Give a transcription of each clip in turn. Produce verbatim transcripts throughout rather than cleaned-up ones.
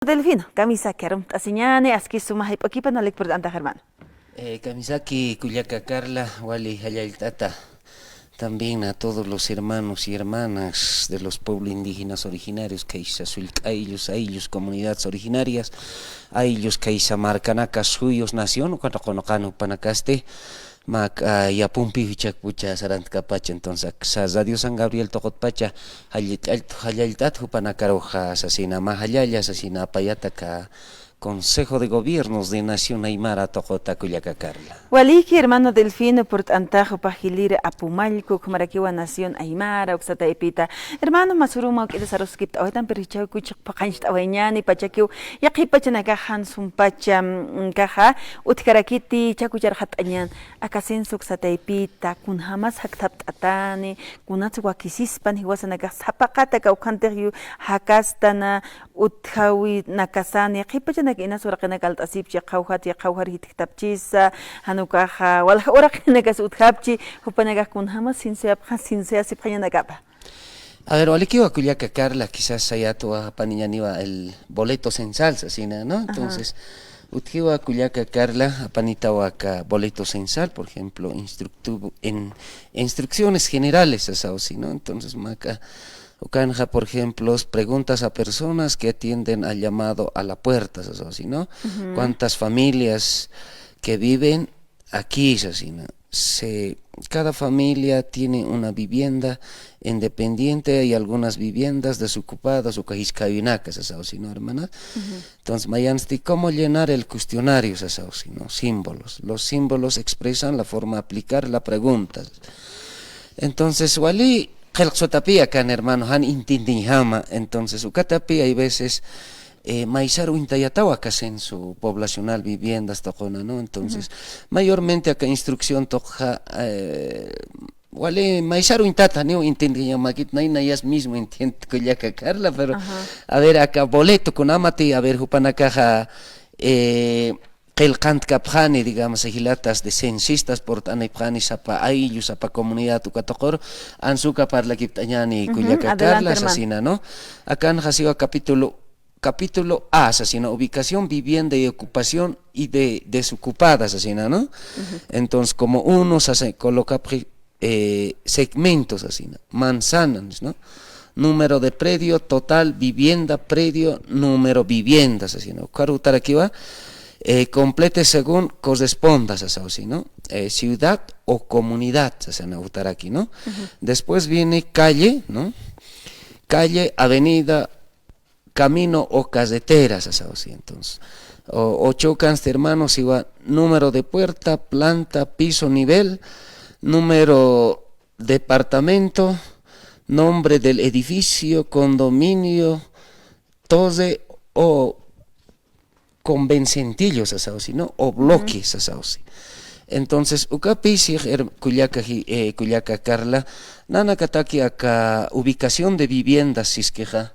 Delfino, kamisaki arumt'asiñäni, aski suma jayp'ukipan, walik purt'antax, hermano. Eh, kamisaki kullaka Carla, wali jallallt'ata. También a todos los hermanos y hermanas de los pueblos indígenas originarios, kaysa sullk ayllus, ayllus, comunidades originarias, ayllus, kaysa markanaka, suyus, nación, ukan qunqan jupanakasti, mä, ah, yapumpi jichhakpucha sarantkapacha, entonces, aksa Radio San Gabriel tuqutpacha, jallallt'at, jallallt'at jupanakaruxa sasina, mä jallalla sasina, apayata aka Consejo de Gobiernos de Nación Aymara tuquta kullaka Carla. Waliki, hermano Delfino, purt'antax jupax jilïr Apumallku, ukhamarakiwa Nación Aymara, uksa taypita. Hermano, mä süruma juk'ita saruskipt'awaytan, pero jichhaw kuchix phaqañcht'awayañäni, pachakiw, yaqhip pachanakax jan sumpacha, mm, kaxa, utjkarakiti, jichhaw kuchar jat'añän, aka censo uksa taypita, kunjamas jakthapt'atani, kunats wakisispan, jiwasanakax sapaqata kawkhantix yu-, jakastana, utjäwinakasani, yaqhip pachanak inas uraqinak alt'asipchi, qhawjat, qhawjar jitktapchisa, jan ukaxa, walja uraqinakas utjapchi, jupanakax kunjamas censoyapxä, censoyasipxañanakapa. A ver, walikiwa kullaka Carla, quizás sayatwa apaniñaniwa el boleto censal, sasina, ¿no? Ajá. Entonces, utjiwa kullaka Carla, apanitawa aka boleto censal, por ejemplo, instructu-, en, instrucciones generales, sasaw, ¿no? Entonces, mä aka, ukanxa, por ejemplo, preguntas a personas que atienden al llamado a la puerta, sasaw, ¿no? Ujú. ¿Cuántas familias que viven aquí, sasina? Se, cada familia tiene una vivienda independiente, hay algunas viviendas desocupadas, uka jisk'awinaka, sasaw, ¿no, hermana? Ujú. Entonces, mayansti, ¿cómo llenar el cuestionario, sasaw, ¿no? Símbolos. Los símbolos expresan la forma de aplicar la pregunta. Entonces, wali qillqsutapi akan, hermano, jan entiendiñjama. Entonces, ukatapi hay veces, eh, maysar uñtayatawa aka censo poblacional, viviendas tuquna, ¿no? Entonces, ujú, mayormente aka instrucción tuqxa, eh, wali maysar uñtata, janiw entiendiñamakit, nay nayas mismo entiende kullaka Carla, pero, ajá, a ver, aka boleto kunamati, a ver, jupanakaxa, eh, qillqantkapxani, digamos, jilatas de censistas purt'anipxani sapa ayllu, sapa comunidad uka tuqur, ansuka parlakipt'añäni, ujú, kullaka Carla, adelante, hermano, sasina, ¿no? Akanxa siwa capítulo, capítulo A, sasina, ubicación, vivienda y ocupación y de, desocupada, sasina, ¿no? Ujú. Entonces, como uno, sasa, coloca, eh, segmentos, sasina, manzanas, ¿no? Número de predio, total, vivienda, predio, número, vivienda, sasina. Ukaru utarakiwa, eh, complete según corresponda, sasaw, ¿no? Eh, ciudad o comunidad, sasina, utaraki, ¿no? Ujú. Después viene calle, ¿no? Calle, avenida, camino o carretera, sasaw, ¿sí? Entonces, o, ocho ukansti, hermano, siwa número de puerta, planta, piso, nivel, número, departamento, nombre del edificio, condominio, torre o convencentillo, sasaw, ¿no? O bloque, ujú, sasaw. Entonces, ukapi six, er-, kullaka ji-, eh, kullaka Carla, nanakataki aka ubicación de viviendas siskixa,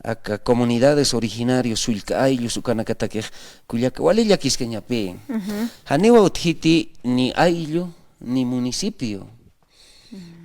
aka comunidades originarios, sullka ayllus ukanakatakix, kullaka, wali llakiskañapi. Ujú. Janiwa utjiti ni ayllu, ni municipio,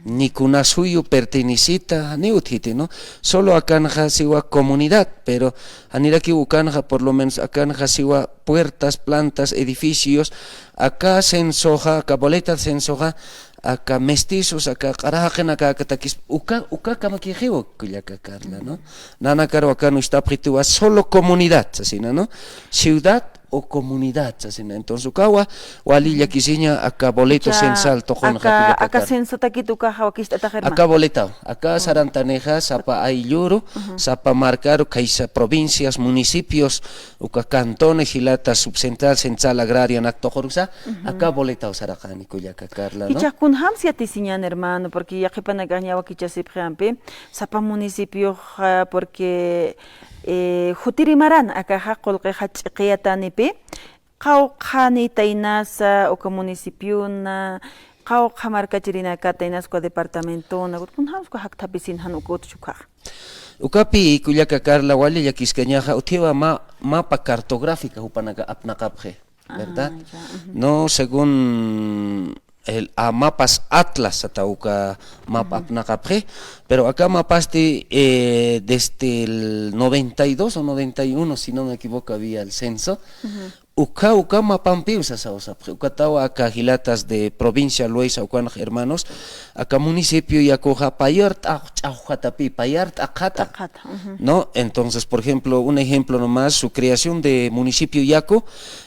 ni kuna suyu pertenecita, janiw utjiti, ¿no? Solo akanxa siwa comunidad, pero janirakiw ukanxa, por lo menos akanxa siwa puertas, plantas, edificios, aka censoxa, aka boleta censoxa, aka mestizos, aka q'ara jaqinaka, aka takis, uka, uka kamakixiwa kullaka Carla, ¿no? Nanakaru akan uñstapxituwa solo comunidad, sasina, ¿no? Ciudad o comunidad, sasina. Entonces, ukawa, wali llakisiña aka boleto censal tuqunxa, aka, kullaka Carla. Aka censotakit ukaxa wakicht'atax, hermano. Aka boletaw, aka sarantanixa, sapa aylluru, ujú, sapa markaru, kaysa provincias, municipios, uka cantones, jilata subcentral, central agraria, nak tuquruksa, ujú, aka boletaw saraqani, kullaka Carla, ¿no? Jichhax kunjams yatisiñän, hermano, porque yaqhipanakax ña wakichasipxi ampi, sapa municipioxa, porque, eh, jutiri maran, akaxa qullqixa ch'iqiyatanipi, qawqha niyta inasa, uka municipiona, qawqha markachirinakata inasa, uka departamentona, kunjams uka jakthapisin jan uka utjchukhaxa. Ukapi, kullaka Carla, wali llakiskañaxa, utjiwa ma-, mapa cartográfica jupanaka apnaqapxi, ¿verdad? Ah, ya, ujú. No, según el, a mapas atlas, sata uka mapa apnaqapxi, pero aka mapasti, eh, desde el noventa y dos o noventa y uno, si no me equivoco, había el censo. Uka, uka mapampiw sasaw sapxi, ukataw aka jilatas de provincia Loayza ukanx hermanos, aka municipio Yakuxa payar t'aq ch'axjatapi, payar t'aqjata. T'aqjata, ujú. ¿No? Entonces, por ejemplo, un ejemplo nomás, su creación de municipio Yaku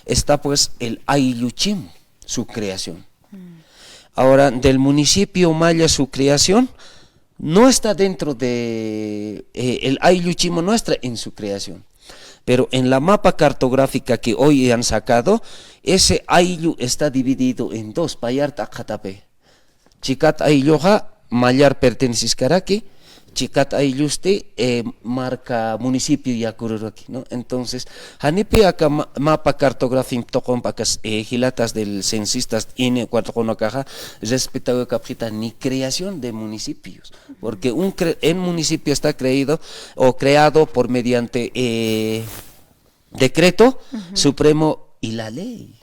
está pues el aylluchim, su creación. Ahora, del municipio maya su creación no está dentro de, eh, el aylluchimo nuestra en su creación. Pero en la mapa cartográfica que hoy han sacado, ese ayllu está dividido en dos, payar t'aqjatapi. Chikat aylluxa mallar perteneciskaraki, chikat ayllusti, eh, marka municipio Yakururaki, ¿no? Entonces, janipi aka ma-, mapa cartográfico tuqump aka, eh, jilatas del censistas INE cuatro con akaxa, respetawakapxita ni creación de municipios, porque un cre-, en municipio está creído o creado por mediante, eh, decreto supremo y la ley.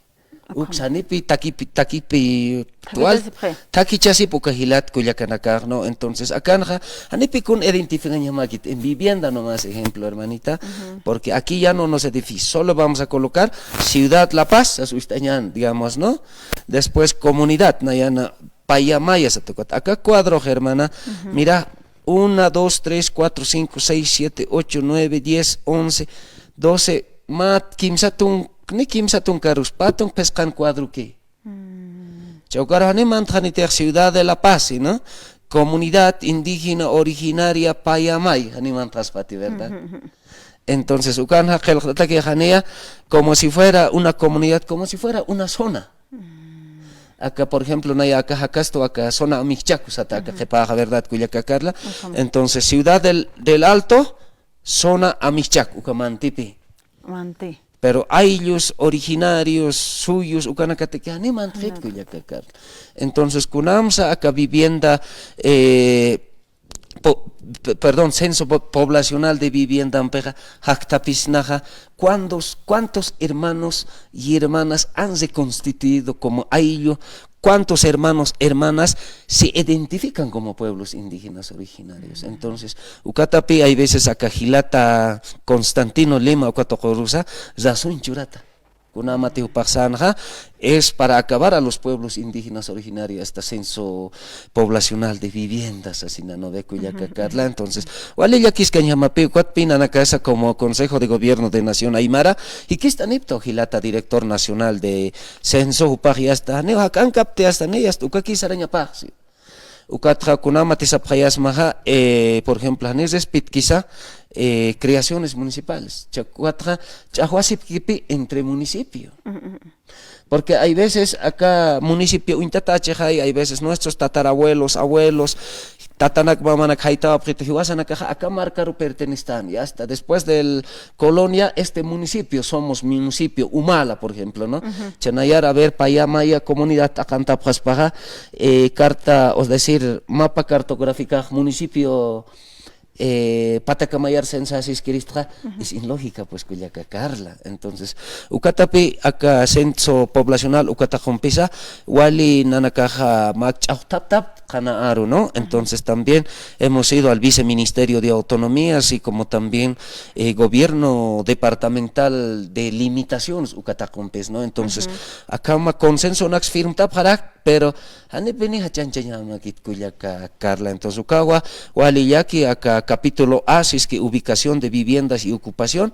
Ukham. Uk janipi takipi, takipi tual, thakichasipxi, thakichasip uka jilat kullakanakax, ¿no? Entonces, akanxa, janipi kun identificañamakit, en vivienda nomás, ejemplo, hermanita, porque aquí ya no nos edificia, solo vamos a colocar ciudad La Paz, as uñstañan, digamos, ¿no? Después comunidad, nayana, Payamaya sata ukat. Aka cuadro, hermana, mira, una, dos, tres, cuatro, cinco, seis, siete, ocho, nueve, diez, once, doce, mä kimsa tunk, ni kimsa tunkarus, pä tunk phisqan cuadroki. Chawkar jani mantxanitix Ciudad de La Paz, ¿no? Comunidad indígena originaria Payamay, jani mantxaspati, ¿verdad? Entonces, ukanxa qillqt'ataki janiya, como si fuera una comunidad, como si fuera una zona. Aka, por ejemplo, naya aka jakastu aka zona Amixchaku sata aka qhipaxa, ¿verdad, kullaka Carla? Entonces, Ciudad del, del Alto, zona Amixchaku, uka mantipi. Manti. Pero ayllus originarios suyos, ukanakataki jani mantxit, kullaka Carla. Entonces, kunamsa aka vivienda, eh, po-, pe-, perdón, censo po-, poblacional de viviendampixa, jakthapisnaxa, ¿cuántos, cuántos hermanos y hermanas han reconstituido como ayllu? ¿Cuántos hermanos, hermanas se identifican como pueblos indígenas originarios? Entonces, ukatapi hay veces aka jilata Constantino Lima, uka tuqurusa, razón churata. Kunamati jupax sänxa, es para acabar a los pueblos indígenas originarios, este censo poblacional de viviendas, así, ¿no ve, kullaka Carla? Entonces, wali llakiskañjamapi, ukatpi nanakasa como Consejo de Gobierno de Nación Aymara, jikist'anipta jilata director nacional de censo, jupax ya está, ni jakankapti ya está, ni ya está, ukaki sarañapax, sí. Ukatxa kunamati sapxayasmaxa, eh, por ejemplo, jani respitkisa, eh, creaciones municipales. Cha-, ukatxa ch'axwasipkipi entre municipio. Porque hay veces aka municipio uñtatachixay, hay veces nuestros tatarabuelos, abuelos, tatanak mamanak jaytawapxitu jiwasanakaxa aka markaru pertenestan, y hasta después del colonia, este municipio, somos municipio Humala, por ejemplo, ¿no? Chanayar, a ver, Payamaya comunidad t'aqantapxaspaxa, eh, carta, es decir, mapa cartográfica municipio, eh, Patacamayar censasis kiristxa, es ilógica, pues, kullaka Carla. Entonces, ukatapi aka censo poblacional, ukatax jumpisa, wali nanakaxa mä ch'axtaptap, qhana aru, ¿no? Entonces también hemos ido al Viceministerio de Autonomía, así como también, eh, Gobierno Departamental de Limitaciones, ukatax jumpis, ¿no? Entonces, akhama consenso naks firmtapxarak, pero janipini jachanchañamakit kullaka Carla. Entonces, ukawa, wali llaki aka capítulo A, si es que ubicación de viviendas y ocupación,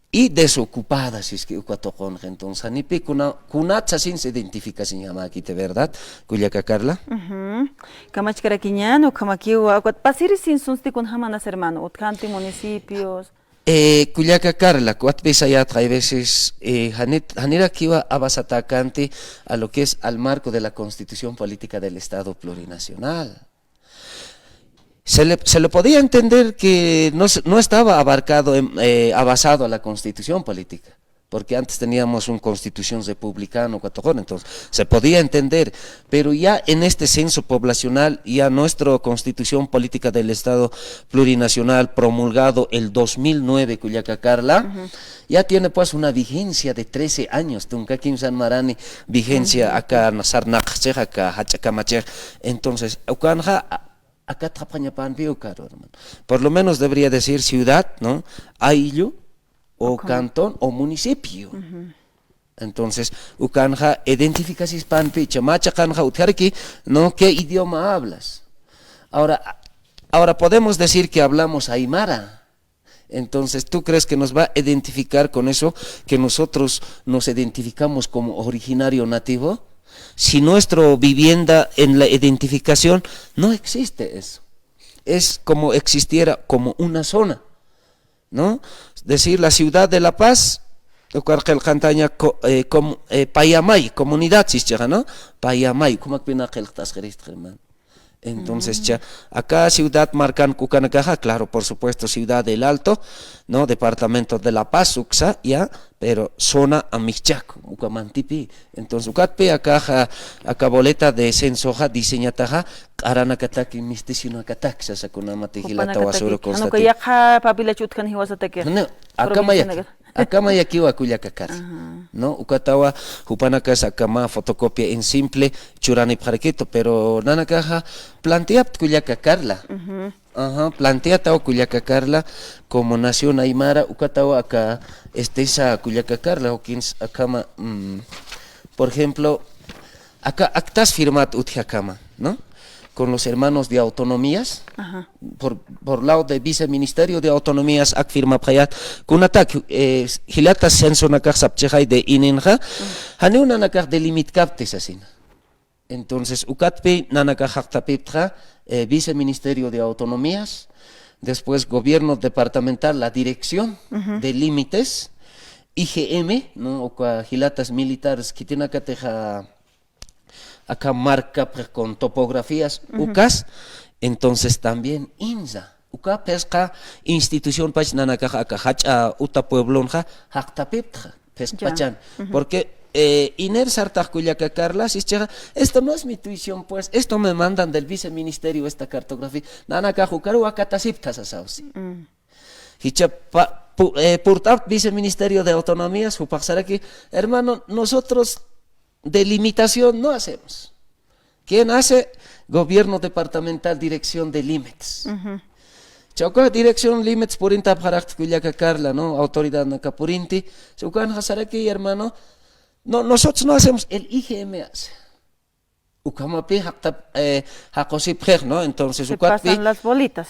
y desocupadas, si es que uka tuqunxa. Entonces, janipi kuna, kunat sasinsa identificasinxamakiti, ¿verdad, kullaka Carla? Kamachkarakiñan, ukhamakiwa, ukat pasirisinsa kunjamanasa, hermano, utjkänti municipios. Eh, kullaka Carla, kuwatpï sayätxa, hay veces, eh, janit-, janirakiwa awasatäkänti a lo que es al marco de la Constitución Política del Estado Plurinacional. Se le, se le podía entender que no se, no estaba abarcado en, eh, abasado a la Constitución Política. Porque antes teníamos una constitución republicana, cuatro, entonces se podía entender, pero ya en este censo poblacional, ya nuestra constitución política del Estado plurinacional promulgado el dos mil nueve, kullaka Carla, ya tiene pues una vigencia de trece años, tunka kimsan marani vigencia acá nasarnaqchej, acá hach'akamachex. Entonces, ukanxa, a-, acá txapxañapan vio, caro hermano. Por lo menos debería decir ciudad, ¿no? Ayllu, o cantón, o municipio. Entonces, ukanxa identificasispanpi, chamacha kanxa utjarki, ¿no? ¿Qué idioma hablas? Ahora, ahora podemos decir que hablamos aymara. Entonces, ¿tú crees que nos va a identificar con eso que nosotros nos identificamos como originario nativo? Si nuestra vivienda en la identificación no existe eso. Es como existiera como una zona, ¿no? Decir, la ciudad de La Paz, ukar qillqantaña co-, eh, com-, eh, Payamay, comunidad, sischaxa, ¿no? Payamay, ¿cómo que pina qillqtas, hermano? Entonces, cha, acá ciudad marcan ukanakaxa, claro, por supuesto, Ciudad del Alto, ¿no? Departamento de La Paz, uksa, ya, pero zona Amichaco, uka mantipi. Entonces, ukatpi acá, ja, acá boleta de censoxa, diseñataxa, q'aranakataki, mistisinakataki, sasakunamati jilata wasuru constati. Yaqha papelach utjan jiwasataki. No, acá maya. Akamayakiwa kullaka Carla, ¿no? Ukatawa jupanakas akama fotocopia en simple churanipxarakitu, pero nanakaxa planteapt kullaka Carla. Ajá, planteataw kullaka Carla, como nación aymara, ukatawa aka, este, esa kullaka Carla, o quien s-, akama, mm, por ejemplo, acá actas firmat utjakama, ¿no? Con los hermanos de autonomías, por, por lado de viceministerio de autonomías, ak firmapxayat, kunatak, eh, jilata censonakax sapchixay de ininxa, janiw nanakax delimitkapti sasina. Entonces, ukatpi nanakax jaqtapiptxa, eh, viceministerio de autonomías, después gobierno departamental, la dirección de límites, I G M, ¿no? Uka jilatas militares, khitinakatixa, acá marcapxi con topografías, ukas, entonces también INSA, uka phisqa institución pach nanakax aka jach'a uta pueblonxa jaqtapiptxa, phisqpachan. Porque, eh, iner sartax kullaka Carla, sischaxa, esto no es mi tuición, pues, esto me mandan del viceministerio, esta cartografía, nanakax ukaru akatasipta sasaw, sí. Jichha pa-, pu-, eh, purt'apt viceministerio de autonomías, jupax saraki, hermano, nosotros delimitación no hacemos. ¿Quién hace? Gobierno departamental, dirección de límites. Chawka dirección límites purintapxaraqta kullaka Carla, ¿no? Autoridadnaka purinti. Ukanxa saraki, hermano, no, nosotros no hacemos, el I G M hace. Ukhamapi jaqtap-, eh, jaqusipxix, ¿no? Entonces, ukatpi pasan las bolitas,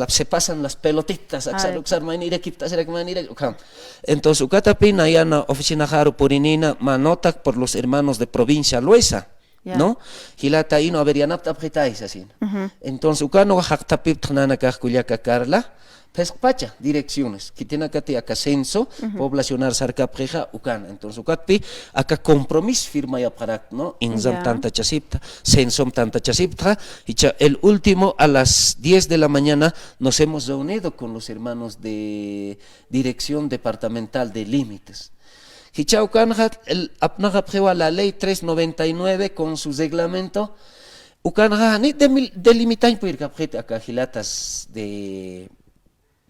se pasan las pelotitas, aksar uksar mayni irakiptas, irak mayni irak, ukham. Entonces, ukatapi nayana oficinaxaru purinina, manotak por los hermanos de provincia Loesa, ¿no? Jilata ino, a ver, yanapt'apxitay sasina. Entonces, ukanu jaqtapiptx nanakax kullaka Carla, phisqpacha direcciones, khitinakati aka censo poblacional sarkapxixa ukana. Entonces, ukatpi aka compromiso firmayapxarakta, ¿no? INSAm tantachasipta, censom tantachasipta, jichha el último a las diez de la mañana nos hemos reunido con los hermanos de Dirección Departamental de Límites. Jichha ukanxa, el, apnaqapxiwa la ley tres noventa y nueve con su reglamento, ukanxa, ni demil-, delimitañ puyrkapxit aka jilatas de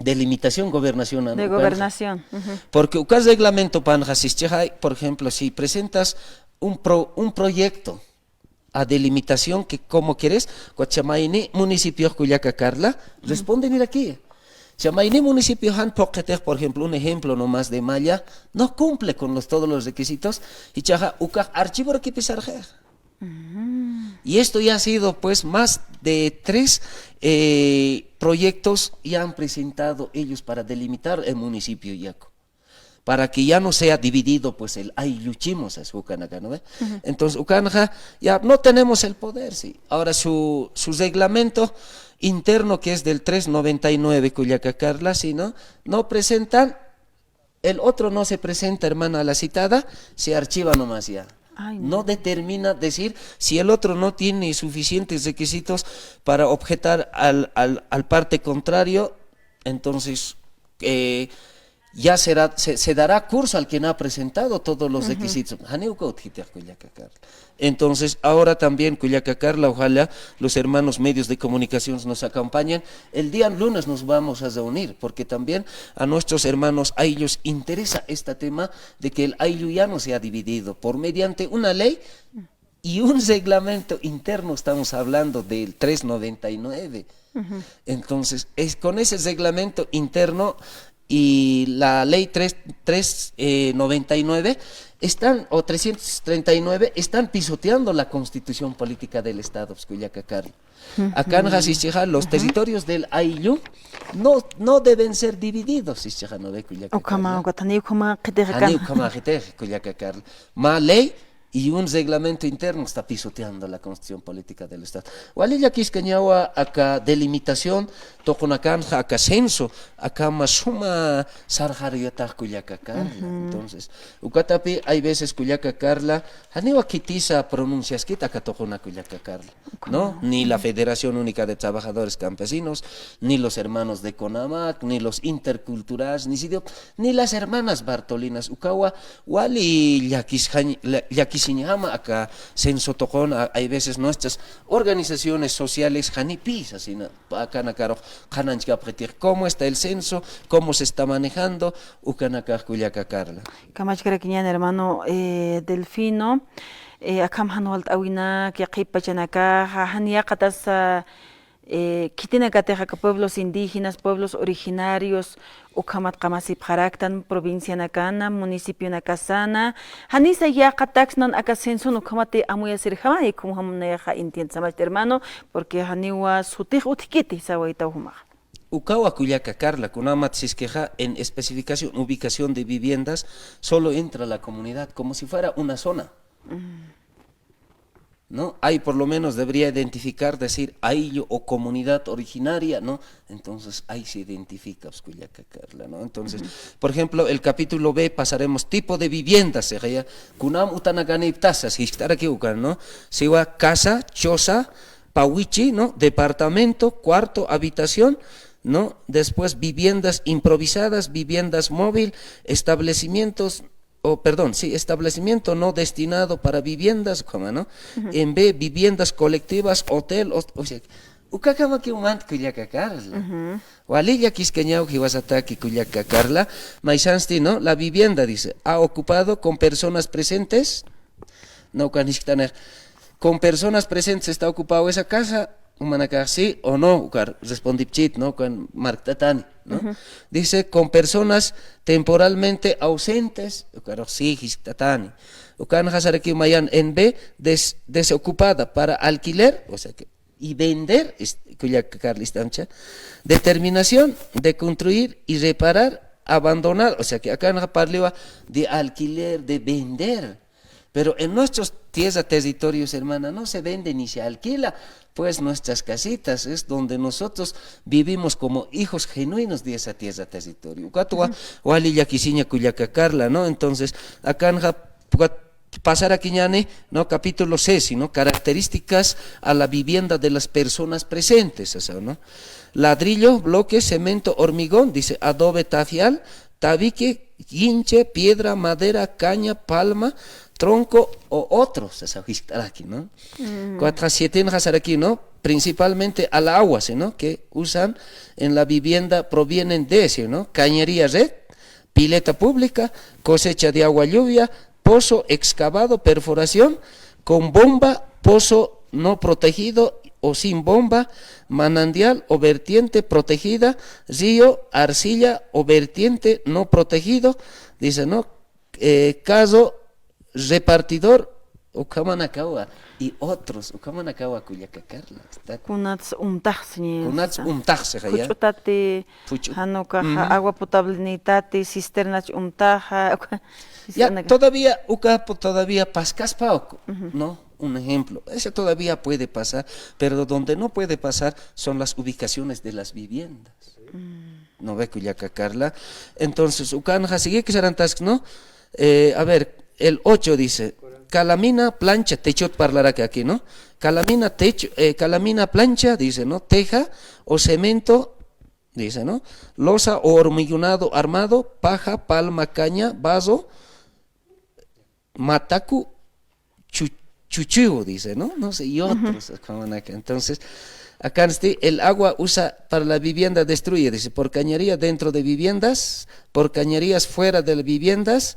delimitación gobernación, ¿no? De gobernación. Porque uka reglamento panxa sischixay, por ejemplo, si presentas un pro-, un proyecto a delimitación que como quieres, ukat chamayni municipio kullaka Carla, responde, mira aquí. Chamayni municipio jan phoqetix, por ejemplo, un ejemplo nomás de Malla, no cumple con los, todos los requisitos, y chaja uka archivo requipisarje. Y esto ya ha sido, pues, más de tres, eh, proyectos ya han presentado ellos para delimitar el municipio Yaco, para que ya no sea dividido, pues, el aylluchimos, es ukanaka, ¿no ve? Entonces, ukanaka, ya no tenemos el poder, sí. Ahora, su, su reglamento interno, que es del tres noventa y nueve, kullaka Carla, sí, ¿no? No presentan El otro no se presenta, hermana, a la citada, se archiva nomás ya. No determina decir si el otro no tiene suficientes requisitos para objetar al, al, al parte contrario, entonces, eh, ya será, se, se dará curso al quien ha presentado todos los requisitos. Janiw uka utjitix, kullaka Carla. Entonces, ahora también, kullaka Carla, ojalá los hermanos medios de comunicación nos acompañen. El día lunes nos vamos a reunir, porque también a nuestros hermanos ayllus interesa este tema de que el ayllu ya no se ha dividido por mediante una ley y un reglamento interno, estamos hablando del tres noventa y nueve. Entonces, es con ese reglamento interno y la ley tres, tres, eh, noventa y nueve están, o trescientos treinta y nueve, están pisoteando la constitución política del Estado, pues, kullaka Carla. Akanxa sischixa, los territorios del ayllu no, no deben ser divididos, sischixa, ¿no ve, kullaka Carla? Ukhama, ukat janiw ukhama qhitix akan. Janiw ukhama qhitix, kullaka Carla. Mä ley y un reglamento interno está pisoteando la constitución política del Estado. Wali llakiskañawa aka delimitación tuqunakanxa, aka censo, akhama suma sarxariyatax, kullaka Carla. Entonces, ukatapï hay veces, kullaka Carla, janiwa khitisa pronunciaskit aka tuquna, kullaka Carla, ¿no? Ni la Federación Única de Trabajadores Campesinos, ni los hermanos de CONAMAC, ni los interculturales, ni sido, ni las hermanas Bartolinas, ukawa wali llakisjañ-, la-, llakisiñjama aka censo tuqun, a-, hay veces nuestras organizaciones sociales janipï sasina, akanakarux qhanañchkapxitix, cómo está el censo, cómo se está manejando, ukanakax, kullaka Carla. Kamachkarakiñan, hermano, eh, Delfino, eh, akham jan walt'äwinak, yaqhip pachanakaxa, jan yaqhatasa, eh, khitinakatix aka pueblos indígenas, pueblos originarios, ukhamat qamasipxaraktan, provincianakana, municipionakasana, janisa yaqhataksnan aka censon ukhamati amuyasirjama, y ukham nayaxa entiende samachta, hermano, porque janiwa sutix utjkiti sawaytaw jumaxa. Ukawa, kullaka Carla, kunamat siskixa en especificación, ubicación de viviendas, solo entra la comunidad, como si fuera una zona. ¿No? Ahí por lo menos debería identificar, decir, ayllu o comunidad originaria, ¿no? Entonces ahí se identifica, pues, kullaka Carla, ¿no? Entonces, por ejemplo, el capítulo B, pasaremos tipo de vivienda, se llama, kunam utanakaniptasa, jiskt'araki ukan, ¿no? Siwa casa, choza, pawichi, ¿no? Departamento, cuarto, habitación, ¿no? Después viviendas improvisadas, viviendas móvil, establecimientos, o perdón, sí, establecimiento no destinado para viviendas, ¿cómo no? En B, viviendas colectivas, hotel, o, o sea, ukakama que umant, kullaka Carla. Wali llakiskañaw jiwasataki, kullaka Carla, maysansti, ¿no? La vivienda, dice, ha ocupado con personas presentes, ¿no? Ukan jiskt'anix, con personas presentes está ocupado esa casa, umanakax sí o no, ukar respondipchit, ¿no? Ukan markt'atani, ¿no? Dice, con personas temporalmente ausentes, ukarux sí jiskt'atani. Ukanxa saraki mayan en B, des-, desocupada para alquiler, o sea que, y vender, es-, kullaka Carla, ist'amcha, determinación de construir y reparar, abandonar, o sea que akanxa parliwa de alquiler, de vender. Pero en nuestros tierra territorios, hermana, no se vende ni se alquila, pues, nuestras casitas, es donde nosotros vivimos como hijos genuinos de esa tierra territorio. Ukatwa wali llakisiña, kullaka Carla, ¿no? Entonces, akanxa, ukat pasarakiñani, ¿no? Capítulo seis, ¿no? Características a la vivienda de las personas presentes, o sea, ¿no? Ladrillo, bloque, cemento, hormigón, dice, adobe, tafial, tabique, quinche, piedra, madera, caña, palma, tronco o otros, esa jiskt'araki, ¿no? Cuatro, siete, ¿no? Principalmente al agua, ¿sí, no? Que usan en la vivienda provienen de, ¿sí, no? Cañería, red, pileta pública, cosecha de agua lluvia, pozo excavado, perforación, con bomba, pozo no protegido o sin bomba, manantial o vertiente protegida, río, arcilla o vertiente no protegido, dice, ¿no? Eh, caso repartidor, ukhamanakawa, y otros, ukhamanakawa, kullaka Carla. Kunats umtaxsi, kunats umtaxsi, jaya. Phuch'utati, phuch'u- jan ukaxa, agua potablenitati, cisternach umtaxa. Ya, todavía, uka po-, todavía paskaspa, ¿no? Un ejemplo, eso todavía puede pasar, pero donde no puede pasar son las ubicaciones de las viviendas. ¿No ve, kullaka Carla? Entonces, ukanxa sigue que sarantask, ¿no? Eh, a ver, el ocho dice, calamina, plancha, techot parlarak aquí, ¿no? Calamina, techo, eh, calamina, plancha, dice, ¿no? Teja o cemento, dice, ¿no? Losa o hormigonado armado, paja, palma, caña, vaso, matacu, chu-, chuchivo, dice, ¿no? No sé, y otros, como acá. Entonces, acá este, el agua usa para la vivienda destruye, dice, por cañería dentro de viviendas, por cañerías fuera de viviendas,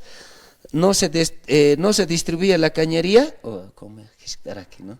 no se des-, eh, no se distribuye la cañería, o como es que está aquí, ¿no?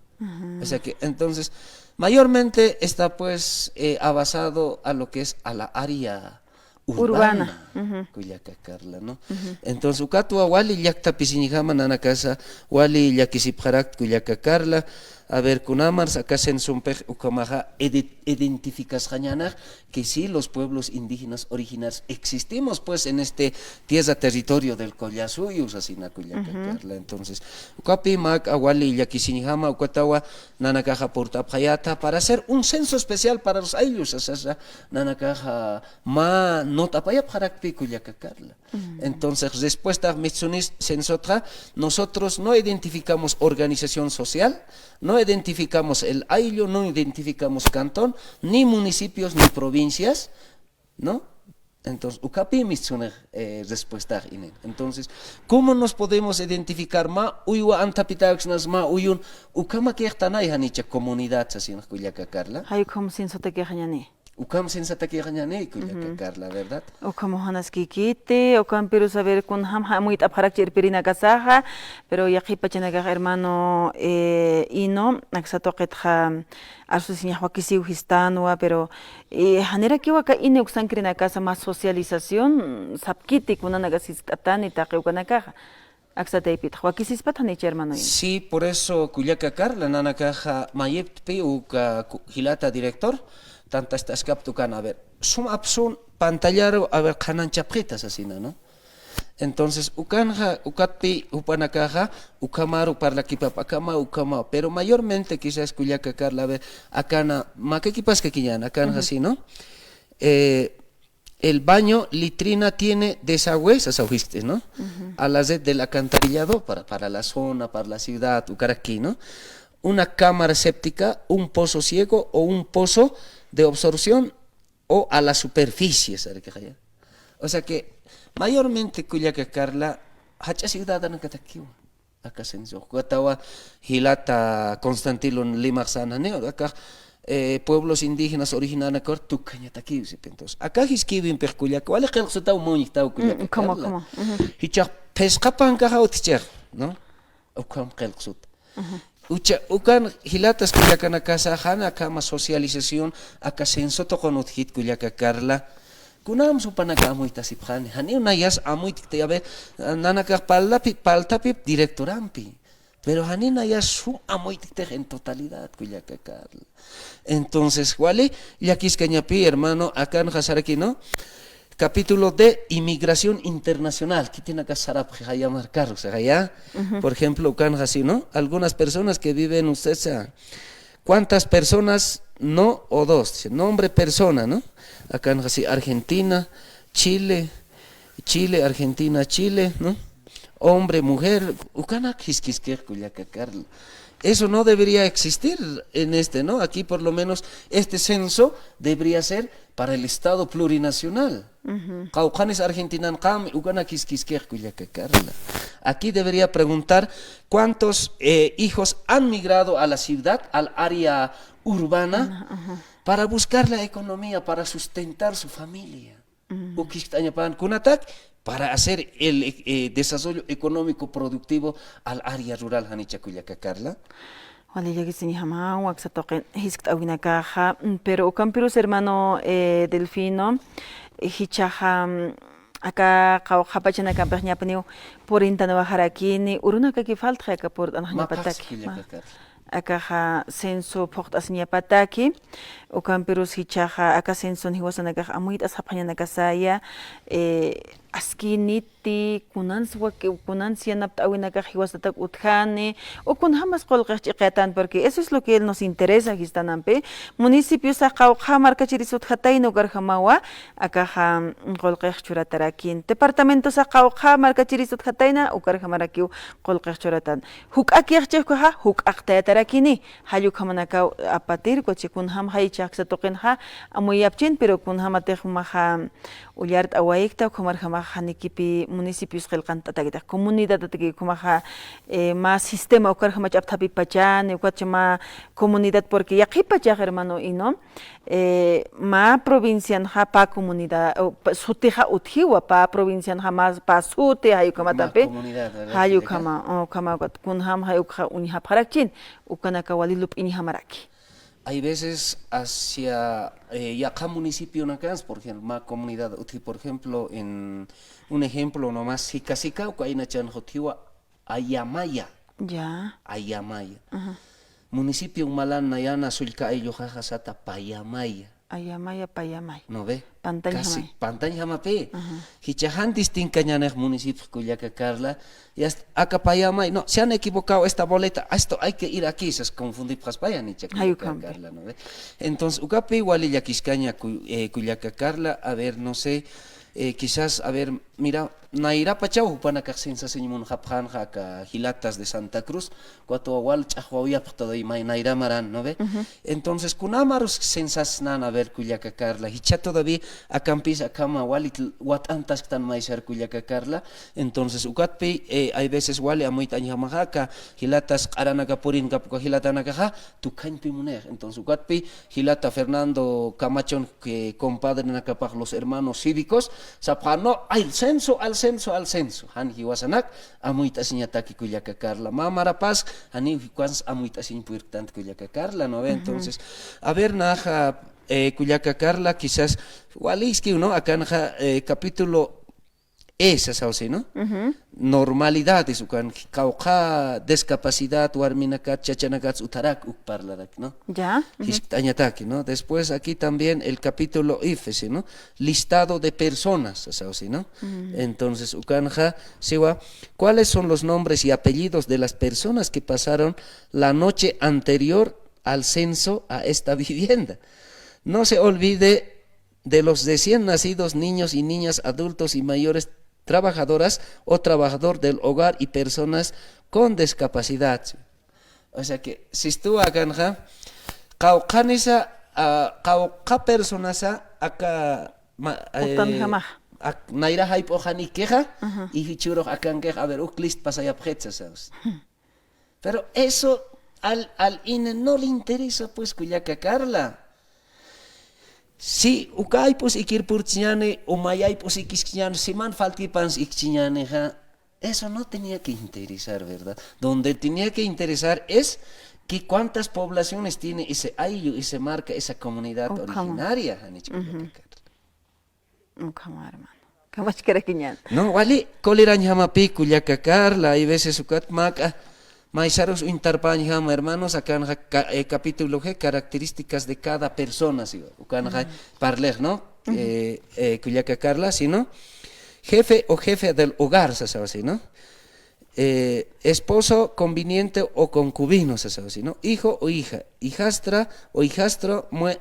O sea que, entonces, mayormente está, pues, eh, abasado a lo que es a la área urbana, kullaka Carla, ¿no? Entonces, ukatwa wali llakta pisiñjama nanakasa, wali llakisipxarakta kullaka Carla, a ver, kunamars aka censompix ukhamaxa edi-, identificasxañanix que sí, los pueblos indígenas originarios existimos, pues, en este tierra territorio del Collasuyo, sasina kullaka Carla. Entonces, ukapi mä wali llakisiñjama, ukatawa nanakaxa purt'apxayäta para hacer un censo especial para los ayllus, sasa, nanakaxa mä not'apayapxarakpi kullaka Carla. Entonces, respuesta, mistunis, censotxa, nosotros no identificamos organización social, no identificamos el ayllu, no identificamos cantón, ni municipios, ni provincias, ¿no? Entonces, ukapi mistunis, eh, respuesta inin. Entonces, ¿cómo nos podemos identificar? Mä uywa anthapitäksnas mä uyun, ukhama kixtanay janicha comunidad, sasin kullaka Carla. Jay ukham censotakixañani. Ukham censotakixañani, kullaka Carla, ¿verdad? Ukham janaskikiti, ukham, pero saber kunjam amuyt'apxarakchi irpirinakasaxa, pero yaqhipachanakax hermano, eh, Ino, aksa tuqitxa arsusiñax wakisiw jistanwa, pero, eh, janirakiw aka ini uksankirinakasa mä socialización, sapkiti kunanakas jiskt'atani taqi ukanakaxa. Aksa taypitxa, wakisispat janicha hermano Ino. Sí, por eso, kullaka Carla, nanakaxa mayiptpi uka ku-, jilata director, tantast'askapta ukan, a ver, sum apsun pantallaru, a ver, qhananchapxita sasina, ¿no? Entonces, ukanxa, ukatpi jupanakaxa, ukhamaru parlakipap, akhama, ukhama, pero mayormente quizás kullaka Carla, a ver, akana, makakipaskakiñan, akanxa sí, ¿no? Eh, el baño, litrina tiene desagüe, sasa jiskt'i, ¿no? A la red del alcantarillado para, para la zona, para la ciudad, ukaraki, ¿no? Una cámara séptica, un pozo ciego o un pozo de absorción o a la superficie, sarkixaya. O sea que, mayormente, kullaka Carla, jach'a ciudadanakatakiwa. Aka censo, ukatawa jilata Constantino Limax sänani, aka, eh, pueblos indígenas originarios tukañatakiw sip. Entonces, aka jiskiwimpix kullaka, wali qillqsutaw muñiktaw kullaka Carla. ¿Cómo, cómo? Jichhax phisqa pankaxa utjchix, ¿no? Ukham qillqsut. Ucha, ukan jilatas kullakanakasa, jan akhama socialización, aka censo tuqun utjkit kullaka Carla. Kunam supanaka amuytasipxani, janiw nayas amuyt'kti, a ver, nanakax paltapi, paltapi directorampi. Pero janiw nayas sum amuyt'ktix en totalidad, kullaka Carla. Entonces, wali, llakiskañapi, hermano, akanxa saraki, ¿no? Capítulo de inmigración internacional. Khitinaka sarapxi jaya markaru, sasa jaya. Por ejemplo, ukanxa sí, ¿no? Algunas personas que viven, usted sabe, ¿cuántas personas? No o dos. Dice, nombre persona, ¿no? Akanxa sí, Argentina, Chile, Chile, Argentina, Chile, ¿no? Hombre, mujer, ukanak jiskiskix kullaka Carla. Eso no debería existir en este, ¿no? Aquí por lo menos este censo debería ser para el Estado plurinacional. Qawqhanis Argentinanqam ukanak jiskiskix kullaka Carla. Aquí debería preguntar cuántos, eh, hijos han migrado a la ciudad, al área urbana, para buscar la economía, para sustentar su familia. Uka jiskt'añapan kunatak para hacer el, eh, desarrollo económico productivo al área rural, janicha kullaka Carla. Wali llakisiñjamaw, aksa tuqin jiskt'awinakaxa, mm, pero ukampirus hermano, eh, Delfino, eh, jichhaxa, mm, aka qawqha pachanakampix ñapaniw purintanwaxarakini, urunakaki faltxi aka purt'anxañapataki. Maphax kullaka Carla. Akaxa censo phuqt'asiñapataki, ukampirus jichhaxa aka censon jiwasanakax amuyt'asxapxañanakasaya, eh, askïniti, kunans waki-, kunans yanapt'awinakax jiwasatak utjani, o kunjamas qullqix ch'iqatan, porque eso es lo que nos interesa, jistanampi. Municipiosa qawqha markachiris utjatayna ukarjamawa, akaxa, mm, qullqix churatarakin. Departamentosa qawqha markachiris utjatayna, ukarjamarakiw qullqix churatan. Juk'akix chixkuxa, juk'aqtayatarakini. Jall ukhamanakaw apatir, kuchi kunjam jaychaksa tuqinxa, amuyapchin, pero kunjamatix jumaxa ullart'awaykta, ukhamarjamaxa janikipi municipios qillqantatakitix, comunidadatakix, ukhamarjamaxa, eh, mä sistema ukarjama ch'apthapi pachani, ukacha mä comunidad, porque yaqhipachax, hermano Ino, eh, mä provincianxa pä comunidad, o, pä sutixa utjiwa, pä provincianxa mä pä suti, jay ukhamatapi. Mä comunidad, ¿verdad? Jay ukhama, ukhama, ukat kunjam jay ukxa uñjapxarakchin, ukanaka wali lup'iñjamaraki. Hay veces hacia, eh, yaqha municipionakans, por ejemplo, mä comunidad utji, por ejemplo, en un ejemplo nomás, Sica Sica, uka aynachanxa utjiwa Ayamaya. Ya. Ayamaya. Ajá. Municipio Malan nayana sullka aylluxaxa sata Payamaya. Ayamaya, Payamaya. ¿No ve? Pantañjamay. Casi, Pantañjamapi. Ajá. Jichhax jan distinkañanix municipio kullaka Carla. Y hasta aka Payamay. No, se han equivocado esta boleta. Esto hay que ir aquí. Sas confundipxaspayan jichha kullaka Carla, ¿no ve? Entonces, ukapi wali llakiskaña ku-, eh, kullaka Carla. A ver, no sé, eh, quizás, a ver, mira, nayrapachaw jupanakax censasiñ munxapxänxa aka jilatas de Santa Cruz, cuatro wal ch'axwawayapxta doy may nayra maran, ¿no ve? Ujú. Entonces, kunamarus censasnan, a ver, kullaka Carla, jichha todavía akampis akhama walit wat'antasktan maysar kullaka Carla. Entonces, ukatpi, eh, hay veces wali amuyt'añjamaxa aka jilatas q'aranaka purinkapuka jilatanakaxa, tukhañpi munix. Entonces, ukatpi jilata Fernando Camachon, que compadrenakapax los hermanos cívicos, sapxä, no, al censo, al censo, al censo. Jan jiwasanak amuyt'asiñataki kullaka Carla. Mä marapas, janiw jikans amuyt'asiñ purirktant kullaka Carla, ¿no ve? Ujú. Entonces, a ver, naxa, eh, kullaka Carla, quizás, waliskiw, ¿no? Akanxa, eh, capítulo esa, sasaw, ¿no? Ujú. Normalidades, ukan qawqha discapacidad, warminakat, chachanakat, utarak, uk parlarak, ¿no? Ya. Ujú. Jiskt'añataki, ¿no? Después aquí también el capítulo F, ¿sí, no? Listado de personas, sasaw, ¿no? Ujú. Entonces, ukanxa, siwa, ¿cuáles son los nombres y apellidos de las personas que pasaron la noche anterior al censo a esta vivienda? No se olvide de los recién nacidos, niños y niñas, adultos y mayores, trabajadoras o trabajador del hogar y personas con discapacidad. O sea que, sistuwa akanxa, qawqhanisa, ah, qawqha personasa aka, ma-, eh, utanjamax, ak-, nayra jayp'uxanikixa, ajá, y jichhürux akankixa, a ver, uk list pasayapxitsa, ¿sabes? Hmm. Pero eso al, al ine no le interesa, pues, kullaka Carla. Si uka ayp'us ikir purchiñäni, o may ayp'us ikiskiñäni, siman faltipans ikchiñänixa, eso no tenía que interesar, ¿verdad? Donde tenía que interesar es que cuántas poblaciones tiene ese ayllu, ese marca, esa comunidad originaria, janicha kullaka Carla. Ukhama, hermano. Kamachkarakiñän. No, wali, kolirañjamapi kullaka Carla, hay veces ukat mä, maysarus uñtarpañjama, hermanos, akanxa ca-, eh, capítulo G, características de cada persona, ¿sí? Ukanxa parlix, ¿no? Eh, eh, kullaka Carla, ¿sí, no? Jefe o jefe del hogar, sasaw, ¿sí, no? Eh, esposo conveniente o concubino, sasaw, ¿sí, no? Hijo o hija, hijastra o hijastro, mue-,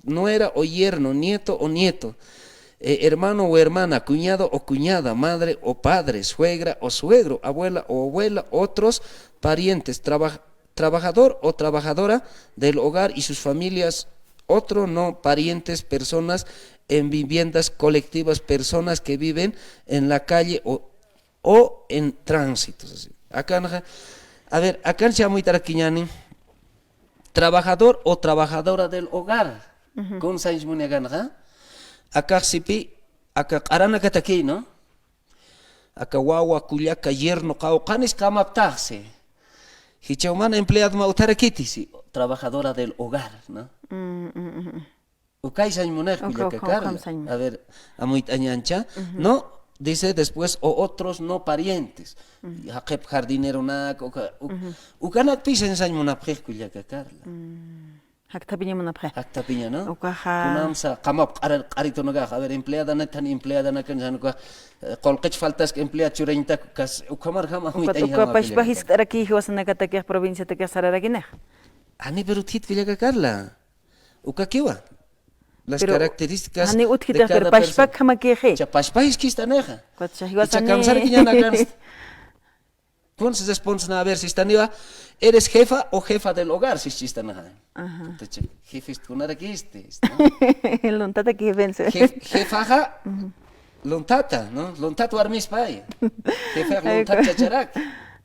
nuera o yerno, nieto o nieto, eh, hermano o hermana, cuñado o cuñada, madre o padre, suegra o suegro, abuela o abuela, otros parientes, traba-, trabajador o trabajadora del hogar y sus familias, otro no parientes, personas en viviendas colectivas, personas que viven en la calle o o en tránsito, así. Akanxa, a ver, akanxa amuyt'arakiñäni, trabajador o trabajadora del hogar. Ujú. Kun sañs muni akanxa, akax sipi, aka q'aranakataki, ¿no? Aka wawa, kullaka, yerno, qawqhanis kamaptaxsi. Jichhaw mana empleado mä utjarakiti, si, trabajadora del hogar, ¿no? Mm, mm, mm, mm. Ukay sañ munix, kullaka Carla. A ver, amuyt'añäncha. Ujú. No, dice después, o otros no parientes. Ujú. Jaqip jardineronak, uka, u-, ujú, ukanakpï sañ sañ munapxix, kullaka Carla. Mm. Jakthapiña munapxi. Jakthapiña, ¿no? Ukaxa. Kunamsa, qamap q'ara-, q'aritunakax, a ver, empleadanakan, empleadanakan, jan uka, eh, qullqich faltask emplead churañtak, kas, ukhamarjam uka, uka pachpa jiskt'araki jiwasanakatakix, provinciatakix sararakinix. Jani, pero utjit kullaka Carla. Ukakiwa. Las características de cada persona. Pero jani utjitix, pero pachpakjamakixi. Cha pachpa jiskistanixa. Ukat cha jiwasani. Cha kamsarakiñanakansti. Entonces respondes, a ver, sistaniwa, ¿eres jefa o jefa del hogar? Sischistanaxa. Ajá. Entonces, jefes kunarakisti, ¿no? Luntata que jefense. Jef-, jefaxa, luntata, ¿no? Luntat warmispay. Jefax luntat chacharak.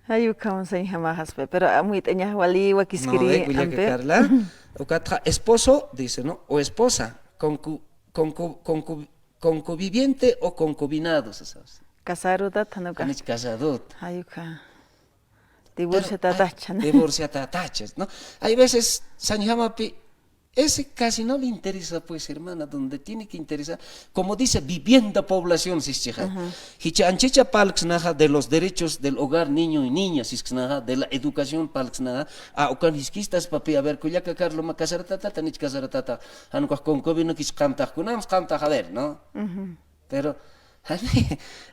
Ay, ukham sañjamaxaspa, pero amuyt'añax wali wakiskiri. No, ve, kullaka ampi. Carla, ukatxa esposo, dice, ¿no? O esposa, concu-, concu-, concu-, concubiviente o concubinado, sasas. Casarutat, ¿no? Janich casadot. Ay, ukha. Pero, divorciatatachas, ¿no? Divorciatatachas, ¿no? Hay veces, sañjamapi, ese casi no le interesa, pues, hermana, donde tiene que interesar, como dice, vivienda, población, sischixa. Ajá. Jichha anchicha parlksnaxa de los derechos del hogar, niño y niña, sisksnaxa, de la educación, parlksnaxa, a, ukan jiskistaspapi, a ver, kullaka Carla, mä casaratata, janich casaratata, jan ukax concubino kis qamtax, kunams qamtax, a ver, ¿no? Ujú. Pero,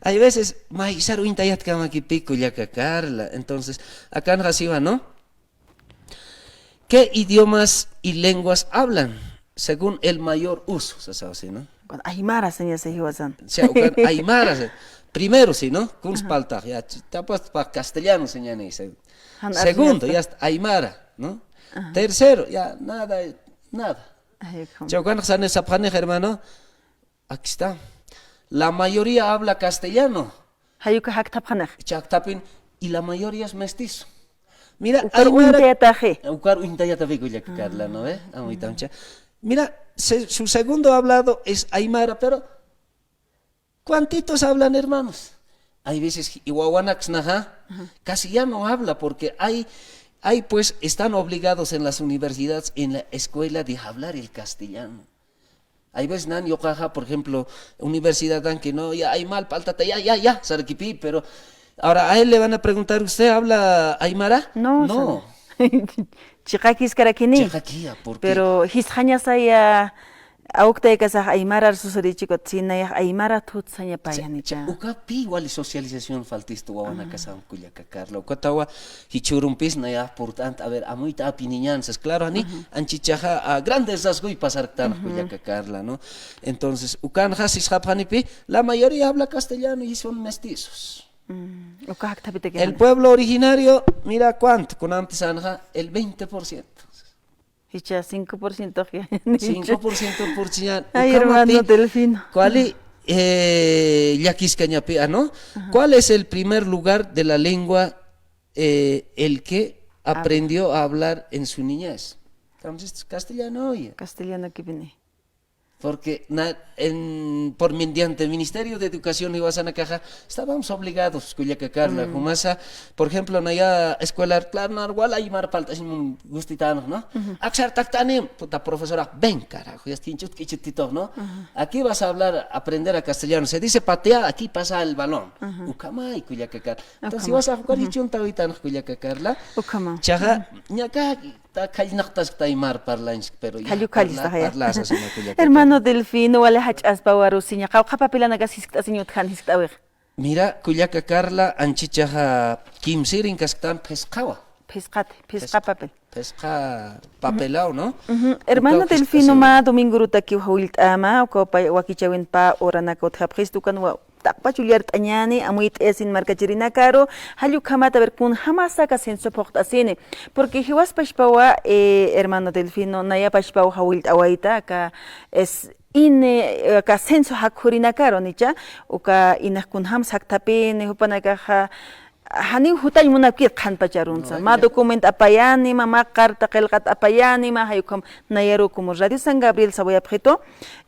hay veces, maysar uñtayatkamakipï kullaka Carla. Entonces, akanxa siwa, ¿no? ¿Qué idiomas y lenguas hablan según el mayor uso? Sasaw, ¿sí, no? Cuando aymara, señor, se jiwasan. O sea, ukan aymara, se-, primero, ¿sí, no? Kuns paltax, ya, ch-, tapas pa castellano, señor, ni se-, segundo, ya está, aymara, ¿no? Ajá. Tercero, ya, nada, nada. Ay, ¿cómo? Chawkan sane sapxanix, hermano. Aquí está. La mayoría habla castellano. Jayuka jakthapxanix. Chaktapin, y la mayoría es mestizo. Mira, ukar aymara uñtayataxi. Ukar uñtayatapi kullaka Carla, ¿no ve? Amuytamcha. Mira, se-, su segundo hablado es aymara, pero ¿cuántitos hablan, hermanos? Hay veces, y wawanaksnaxa, casi ya no habla, porque hay, hay, pues, están obligados en las universidades, en la escuela, de hablar el castellano. Hay veces nan yuqaxa, por ejemplo, universidad dan que no, ya aymar parltata, ya, ya, ya, sarakipï, pero ahora a él le van a preguntar, ¿usted habla aymara? No, no. Chiqakiskarakini. Chiqakiya, porque pero jisxañasaya, awktaykasax aymara arsurichiku, sinayax aymara thut sañapaya, cha, janicha. Ukapi wali socialización faltistu wawanakasax kullaka Carla. Ukatawa jichhürumpis nayax purt'ant, a ver, amuyta apiniñan sas. Claro, jani, anchichaxa, a grandes rasgoy pasarktan kullaka Carla, ¿no? Entonces, ukanxa sisxapxanipi, la mayoría habla castellano y son mestizos. Mm, uka jakthapitaki. El pueblo originario, mira cuánto, kunamtisanxa, el veinte por ciento. Jichha cinco por ciento. Cinco por ciento purchiñan. Ay, hermano Delfino. ¿Cuál es, eh, llakiskañapi, ah, no? Ajá. ¿Cuál es el primer lugar de la lengua, eh, el que aprendió a hablar en su niñez? Entonces, castellano, oye. Castellano que viene. Porque na-, en, por mediante el Ministerio de Educación jiwasanakaxa, estábamos obligados, kullaka Carla, jumasa, por ejemplo, naya escolar, claro, nar wal aymar parlt'asiñ gustitan, ¿no? Aksart'aktanim, puta profesora, ven, carajo, ya está, chut, chut, ¿no? Aquí vas a hablar, aprender a castellano. Se dice patear, aquí pasa el balón. Ukhamay, kullaka Carla. Entonces, jiwasax ukar jichhüruntawaytan, kullaka Carla. Ukhama. Chaxa, ñaka, ta khallnaqtaskta aymar parlanchik, pero ya, khallnaqtaskta, ya. Parla, parla, sasina kullaka. Hermano Delfino, wali jach'aspa warusiña. Qawqha papelanakax jiskt'asiñ utjan, jiskt'awix. Mira, kullaka Carla, anchichaxa kimsïr inkasktan phisqawa. Phisqati, phisqa papel. Phisqa papelaw, ¿no? Ujú. Hermano Delfino, mä domingorutakiw jawillt'ama, uka wakichäwin pä uranaka utjapxistu, ukan wa-, taqpach ullart'añäni, amuyt'ayasin markachirinakaru, jall ukhamat a ver kunjamasa aka censo phuqt'asini. Porque jiwaspachpawa, eh, hermano Delfino, nayapachpaw jawillt'awayta, aka es, ini, eh, aka censo jakhurinakaru, nicha, uka inix kunjamsa jakthapini, jupanakaxa, janiw jutañ munapkit qhanpacharunsa. No, mä documento apayänima, mä carta qillqat apayänima, jay ukham nayaru como Radio San Gabriel sawayapxitu,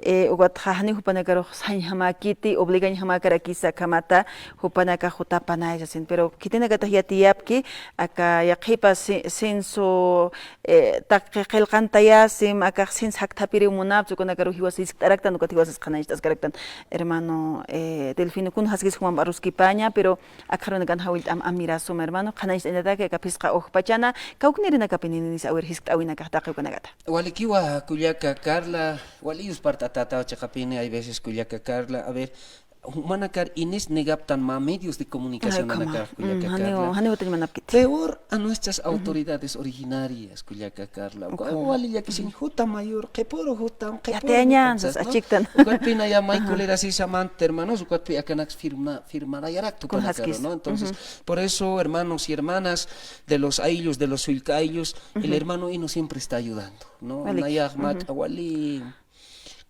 eh, ukatxa janiw jupanakarux sañjamäkiti, obligañjamäkarakisa akhamata, jupanakax jutapanay sasin. Pero khitinakatix yatiyapki, aka yaqhipa ce-, censo, eh, taqi qillqantayasim, akax censo jakthapiriw munapxi, ukanakaru jiwas jiskt'araktan, ukat jiwasas qhanañcht'askaraktan, hermano, eh, Delfino, kunjaskis jumamp aruskipaña, pero akxarunakan jawillt'awa. am-, amirasuma, hermano, qhanañcht'añataki aka phisqa ujpachana, kawknirinakapi ninis, a ver, jiskt'awinakax taqi ukanakata. Walikiwa, kullaka Carla, wali yuspart'atätaw chiqapini, hay veces, kullaka Carla, a ver, jumanakar inis negaptan mä medios de comunicación. Ay, ¿cómo? Anakar, kullaka Carla. Janiw, janiw jutañ manapkiti. Peor a nuestras autoridades originarias, kullaka Carla. Uka wali llakisiñ, juta mayor, qhipuru jutam, qhipuru jutam, ¿no? Yatiyañan, sas achiktan. Ukatpinaya may kulirasisa mant, hermanos, ukatpi akanak firma, firmarayarak tupanakar, ¿no? Entonces, por eso, hermanos y hermanas de los ayllus, de los sullka ayllus, el hermano Ino siempre está ayudando, ¿no? Nayax mä wali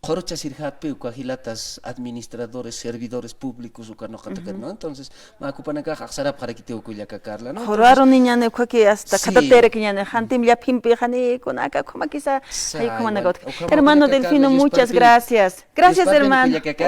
qhuruchasirjatpi uka jilatas administradores, servidores públicos, uka nuqatakat, ¿no? Entonces, mä kupanakax axsarapxarakitiw, kullaka Carla, ¿no? Qhurwaruniñani ukhaki hasta khatatirakiñani, jantim llaphimpi jani kunaka ukhamakisa, jay ukhamanakawt. Hermano Delfino, muchas gracias. Gracias, hermano.